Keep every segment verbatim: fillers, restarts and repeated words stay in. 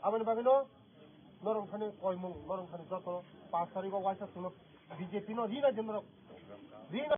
Aboni bagwino norok thani koimung, norok thani joto pash tarigo waisa chwngno B J P no rina je norok rina.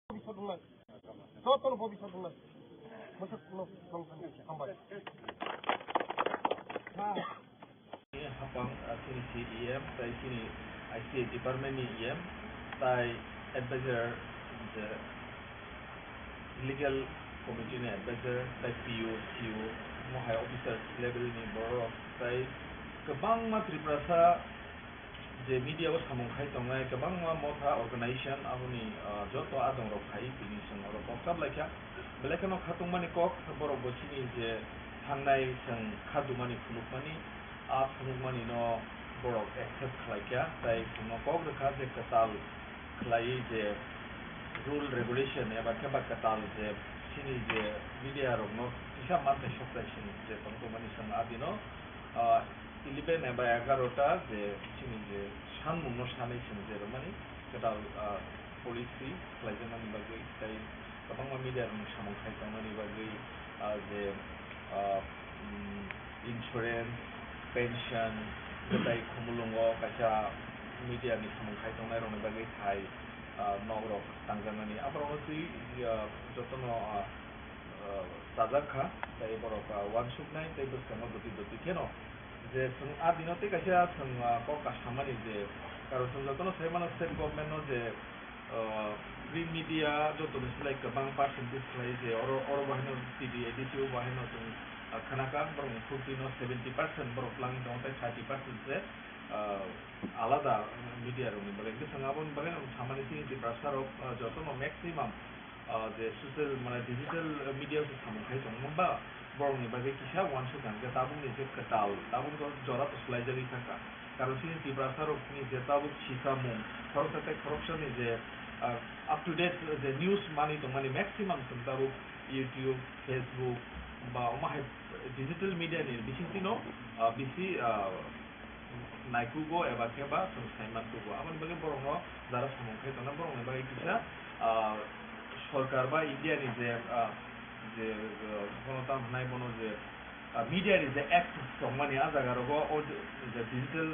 Bobiswt wngnai. Jotono bobiswt wngnai. Mwswk no tong thani hambai. Hapang, ah, chini C E M, tai chini I C A department ni E M, tai advisor, je legal committee ni advisor, tai P O, C O, mohai officers level ni borok, tai kwbangma Tiprasa je media o samung khai tongnai kwbangma motha organization aboni, ah, joto adong rok phai tini chwng oro kok chap laikha. Belai kheno khatungmani kok borok bo chini je thangnai chwng khadumani phunukmani, a phunukmani no borok accept khlai kha, tai chwngno kok rwkha je kwtal khlaiwi je rule regulation eba khe ba kwtal je chini je media rokno kisa manthai sokchai chwng je tong tongmani chwng a dino, ah, eleven eba egarota je chini je sanmungno sanwi chwng je rwmani kwtal, ah, policy khlaijaknani bagwi tei kwbangma media rokni samung khai tongnani bagwi, ah, je, ah, mm, insurance, pension, kwtai Khumulwngo kaisa media ni samung khai tongnai rokni bagwi thai, ah, nok rok tangjaknani. Aborokno twi, ah, jotono, ah, ah, chajak kha, tei borok, ah, uansuknai tei bwskango doti doti kheno je chwng a dino tei kaisa chwng, ah, kok kasamani je, karon chwng jotono sai mano state government no je, ah, print media jotoni slai kwbang percentage khlai je oro, oro bo haino T V A D C o bo haino chwng, ah, khna kha borokni khuk twi no seventy percent borok twlangwi tongo tei thirty percent se, ah, alada media rokni bagwi. Bwskango aboni bagwi no samani chini Tiprasa rok, ah, jotono maximum ah, je social, mane digital media o se samung khai tongma ba borokni bagwi kisa uansuk nang khe tabukni je kwtal, tabuk jora to swlaijagwi thangkha. Karon chini Tiprasa rokni je tabuk sisamung, khoroksa tei khoroksani je, ah, up to date je news manwi tongmani maximum chwng tabuk YouTube, Facebook ba omo hai digital media ni bisingtwi no, ah, bisi, ah, naikugo eba khe ba chwng sai mankugo. Aboni bagwi borokno jara samung khai tongna borokni bagwi kisa, ah, sorkar ba India ni je, ah, je, ah, bono tamo hwnai bono je, ah, media ni je act tongmani a jaga rogo o je, je digital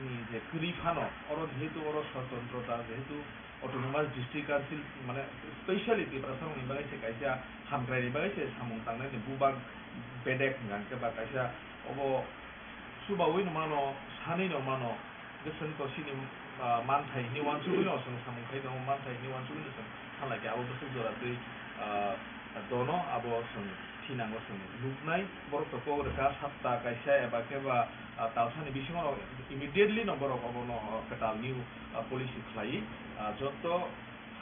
ni je kwrwi phano oro jehetu oro swatantrota jehetu Autonomous District Council, mane, specially Tiprasa rokni bagwi se kaisa hamkraini bagwi se samung tangnani bubak bedek hwnka hwnkhe ba kaisa obo chubaui no mano, sanwi no mano, bwswng to chini, ah, manthai hwnwi uansugwi no chwng samung khai tongo, manthai hwnwi uansugwi no chwng sanlai khe abo bwswk jora twi, ah, dono abo chwng thinango chwng nuknai, borok to kok rwkha sapta kaisa eba khe ba, ah, talsani bisingo no immediately no borok obono, ah, kwtal new, ah, policy khlaiwi, ah, joto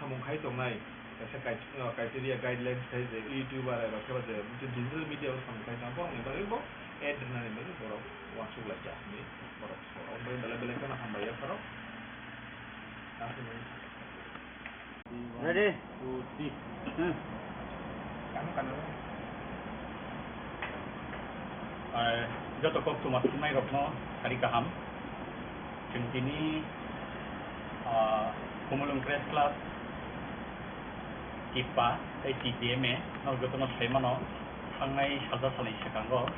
samung khai tongnai kaisa kait-, ah, criteria guidelines khai je YouTuber eba khe ba je digital media o samung khai tong borokni bagwi bo ad rwnani bagwi borok uansuk lai kha hwnwi borok sa. Omo bagwi belai belai kheno hambai ya khorok. Ready? Two, three. Hmm. Ar joto koktwma thumnairokno sari kaham. Chwng tini, ah, Khumulwng Press Club, TIPA tei T P M A no jotono sai mano, thangnai salsa salni swkango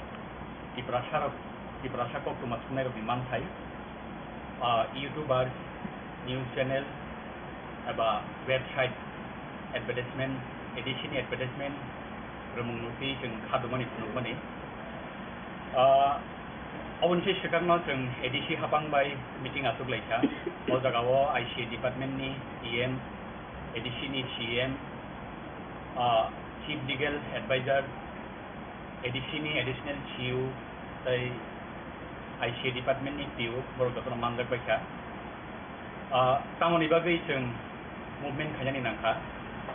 Tiprasa rok, Tiprasa koktwma thumnairokni manthai, ah, YouTubers, news channel eba website advertisement, A D C ni advertisement rwmung nukwi chwng khadumani phunukmani. Ah, oboni se swkangno chwng A D C hapang bai meeting achuk lai kha. O jagao I C A department ni E M, A D C ni C M, Ah, Chief Legal Advisor, A D C ni Additional C E O, tei I C A department ni P O, borok jotono manjak bai kha. Ah, tamoni bagwi chwng movement khainani nangkha,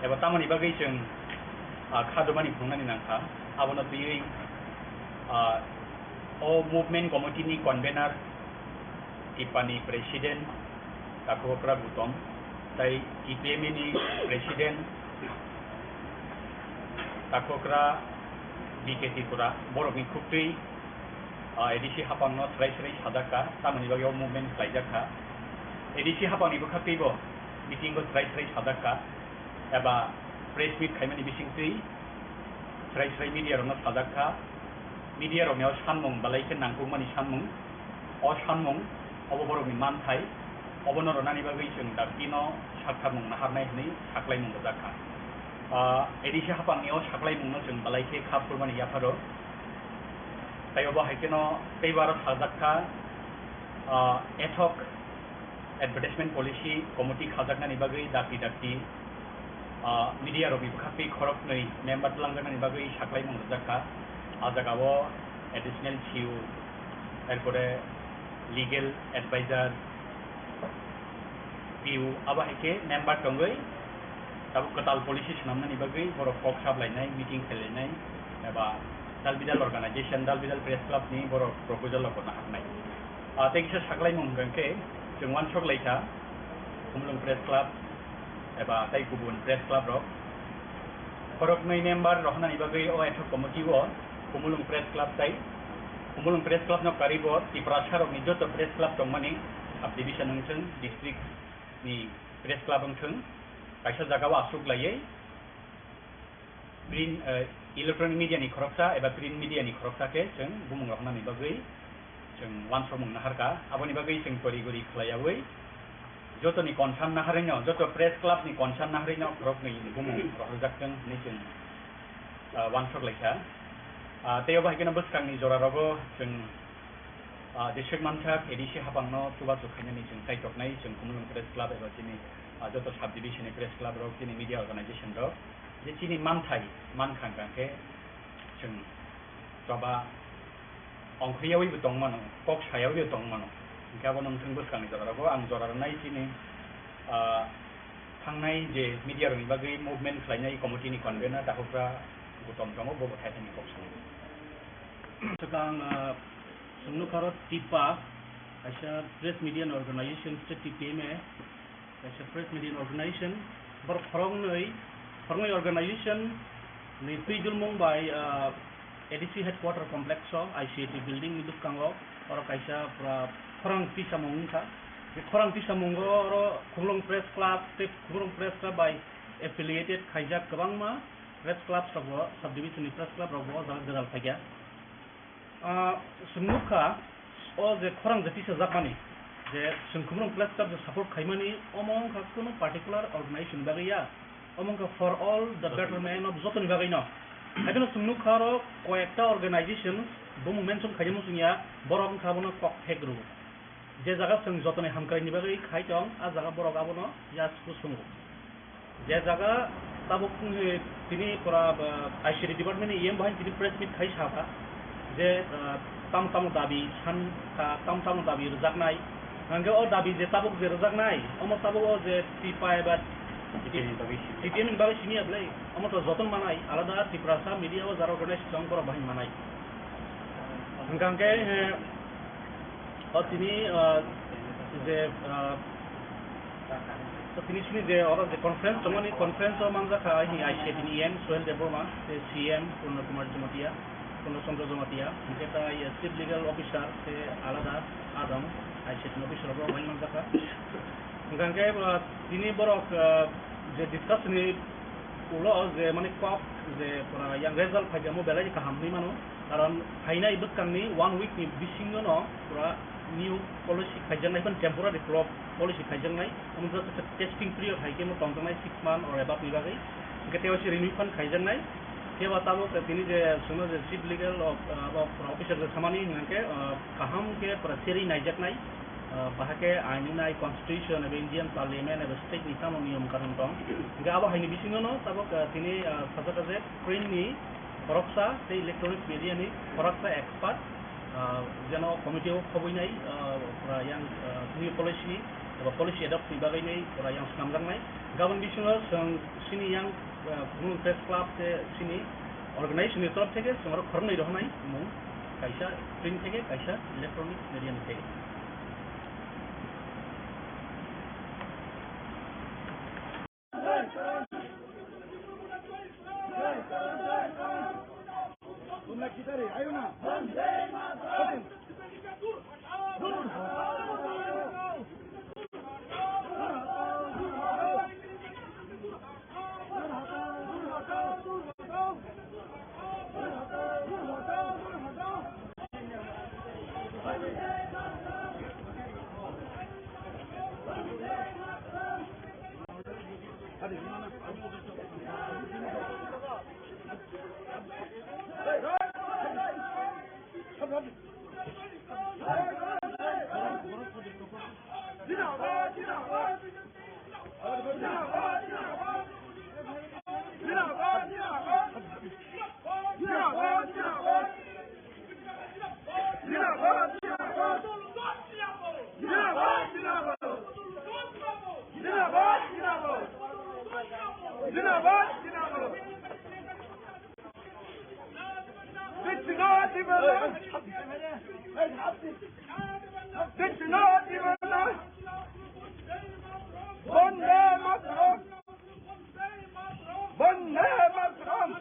eba tamoni bagwi chwng, ah, kha dumani phunuknani nangkha, abono twiwi, ah, o movement committee ni convener, Tipani President Takhukra Gutom, tei T P M ni President Takhukra B K Tripura, borokni khuktwi, ah, A D C hapangno srai srai sajak kha, tamoni bagwi o movement khlaijak kha. A D C hapangni bwkhaktwibo meeting-o srai srai sajak kha, eba press meet khaimani bisingtwi srai srai media rokno sajak kha. Media rokni o sanmung belai khe nangkukmani sanmung. O sanmung obo borokni manthai, obono rwnani bagwi chwng dakti no sakthakmung naharnai hwnwi saklaimung rwjak kha. Ah, A D C hapangni o saklaimungno chwng belai khe kha phurmani yapharo. Tei obo hai kheno teibo aro sajak kha, ah, ad hoc advertisement policy committee khajaknani bagwi dakti dakti, ah, media rokni bwkhaktwi khoroknwi member twlangjaknani bagwi saklaimung rwjak kha. Ah jagao additional C E O, erpore legal advisor, P U, abo hai khe member tongwi tabuk kwtal policy swnamnani bagwi borok kok saplainai, meeting khailainai, eba dal bidal organization, dal bidal press club ni borok proposal rok bo naharnai. Ah, tei kisa saklaimung hwnkha khe chwng uansuk laikha, Khumulwng Press Club eba tei kubun press club rok. Khoroknwi member rohornani bagwi o ad hoc committee o Khumulwng Press Club tei Khumulwng Press Club no karwi bo Tiprasa rokni joto press club tongmani subdivision wngthwng, district ni press club wngthwng, kaisa jagao aswk laiwi print, eh, electronic media ni khoroksa eba print media ni khoroksa khe chwng bumung rohornani bagwi chwng uansukmung naharkha. Aboni bagwi chwng tori gori khlaiyaui jotoni concern naharino, joto press club ni concern naharino khoroknwi bumung rohorjak thwng hwnwi chwng, ah, uansuk laikha. Ah, tei obo hai kheno bwskangni jora rogo chwng, ah, jeswk mansak A D C hapangno chubachu khainani chwng chaitoknai chwng Khumulwng Press Club eba chini, ah, joto subdivision ni press club rok, chini media organization rok, je chini manthai mankha hwnkha khe chwng choba ongkhoryaui bo tongmano, kok sayaui bo tongmano. Hwnkhe abono wngthwng bwskangni jora rogo ang jora rwnai chini, ah, thangnai je media rokni bagwi movement khlainai committee ni convener Takhukra Gutom tongo, bobo thai thani kok sanai. Swkang, ah, chwng nukha aro TIPA, kaisa press media organization, state T P M A, kaisa press media organization, borok khoroknwi, khoroknwi organization ni twijlmung bai, ah, A D C headquarter complex o I C A T building ni bwskango oro kaisa pura khorang tisamung wngkha. Bw khorang tisamungo oro Khumulwng Press Club tei Khumulwng Press Club bai affiliated khaijak kwbangma press clubs rokbo, subdivision ni press club rokbo o jaga gwdal phaikha. Ah, chwng nukha, o je khorang je tisajakmani, je chwng Khumulwng Press Club je support khaimani, omo wngkha kunu particular organization bagwi ya, omo wngkha for all the betterment of jotoni bagwino. Haiphano chwng nukha oro koyekta organization, bo mung mention khaijak muchungya, borok wngkha abono kok phek rw. Je jaga chwng jotoni hamkraini bagwi khai tong, a jaga borok abono yasku sungo. Je jaga tabuk, eh, tini pura, ba, I C T department ni E M bo hain tini press meet khai sakha je, ah, tamo tamo dabi san, ah, tamo tamo dabi rwjaknai. Hwnkhe o dabi je tabuk je rwjaknai, omo tabuk o je TIPA eba T P M ni bagwi simi. T P M ni bagwi simi ya bwlai. Omo to jotono manai, alada Tiprasa media o jara organize tong borok bahai manai. Hwnkha hwnkhe, eh, o tini, ah, je, ah, o tini sini je oro je conference tongmani, conference o manjakha I C A T ni E M Suhel Debbarma, tei C E M Purna Kumar Jamatia, Purna Chandra Jamatia, hwnkhe tai, eh, Chief Legal Officer tei alada adong I C A T ni officer rok bai manjakha. Hwnkha hwnkhe, ah, tini borok, ah, je discussion ni ulo je mani kok je pura yang result phaikha mo belai kaham hinwi mano. Karon phainai bwskangni one week ni bisingo no pura new policy khaijaknai, ban temporary pro-, policy khaijaknai. Omo just testing period hai khe mo tongjaknai six month or above ni bagwi. Hwnkhe tei waise renew phan khaijaknai. Khe ba tabuk tini je chwngno je chief legal of, ah, of officer je samani hwnkhe, ah, kaham khe pura seri naijaknai. Ah, bahai khe ain wngnai constitution eba Indian parliament eba state ni tamo niyom kanon tong. Hingkhe abo haini bisingo no tabok, ah, tini, ah, sajak khe je print ni khoroksa tei electronic media ni khoroksa expert, ah, jeno committee o khobwi nai, ah, pura yang, ah, new policy eba policy adopt ni bagwi nai pura yang swnamjaknai. Gabon bisingo chwng chini yang, ah, Bru Press Club tei chini organization ni torof theke chwng oro khoroknwi rohornai mung, kaisa print theke, kaisa electronic media ni theke. Bonde Mataram! Bonde Mataram! Bonde Mataram! Bonde Mataram!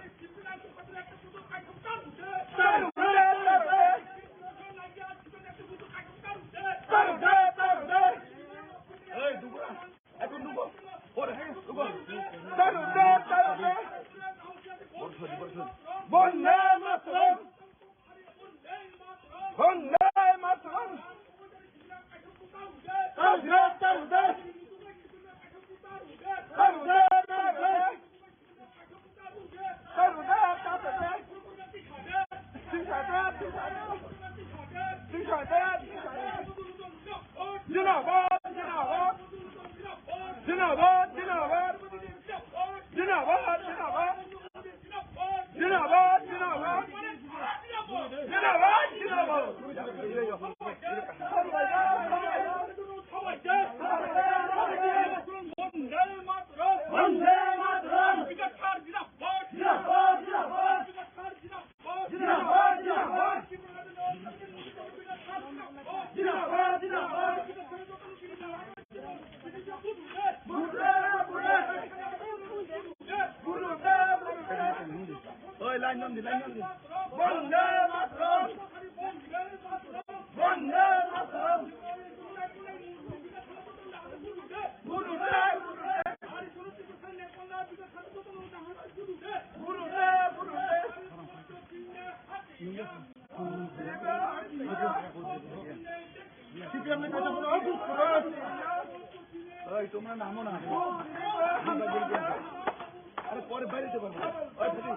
Zindabad, zindabad! Zindabad, zindabad! Zindabad, zindabad! Zindabad, zindabad! Zindabad, zindabad! Vande Mataram! Zindabad, zindabad! Zindabad, zindabad! Zindabad, zindabad! Oi, line nang di, line nang di. Vande Mataram! Vande Mataram! Ei, তোমরা নামো না। আরে, পরে বাইরে যেতে পারবো। ওই, ফেটি।